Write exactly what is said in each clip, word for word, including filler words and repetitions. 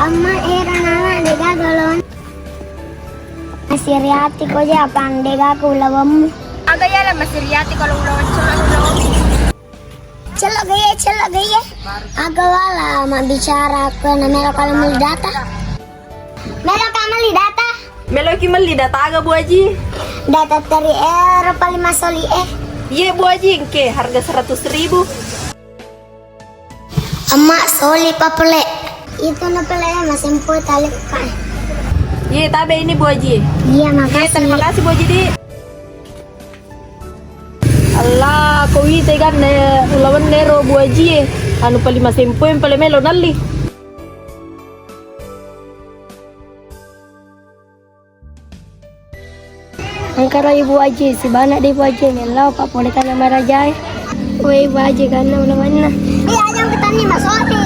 Amma, ero nana degaga ulaweng. Masiriati ko je, apa degaga ulawemmu? Aga yala masiriati kalau ulaweng, cuma ulaweng. Celok gaye, celok gaye. Aga wala mabbicara ko na melo kalau melli data. Melo ka melli data? Meloki melli data aga, Bu Aji? Data teri ero paling masoli eh. Iye, Bu Aji, engke harga seratus ribu. Amma, soli pa pole. Itu na pole, masempoi tali ka. Iye, tabe ini, Bu Aji. Iya, makasih. Iye, terima kasih, Bu Aji, di. Allah, ko wite kan ne ulawenne ro Bu Aji e. Anu pali masempoi pale melo nalli. Engkaro Ibu Aji, sibana di Ibu Aji, mellau pa pole tana marajae. Woi Ibu Aji, ganna ulawanna. Iya, aja petanni masodi.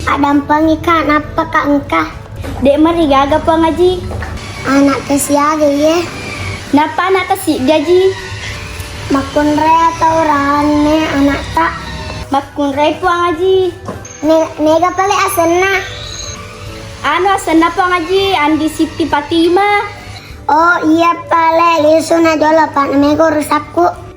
Addampengi ka, nappa ka engka. Dek marigaga Puang Aji. Anak kesiaga iye. Nappa anak kesiga ji. Makkunrai atau rane anak ta. Makkunrai Puang Aji. Ne-, mega pale asenna? Anu asenna Puang Aji, Andi Siti Fatima. Oh iya pale, lisu na jolo pa, na mega urusakku.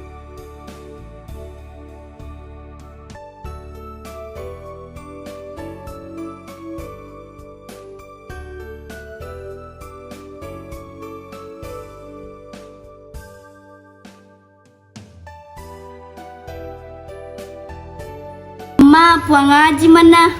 Ma, Puang Aji mana?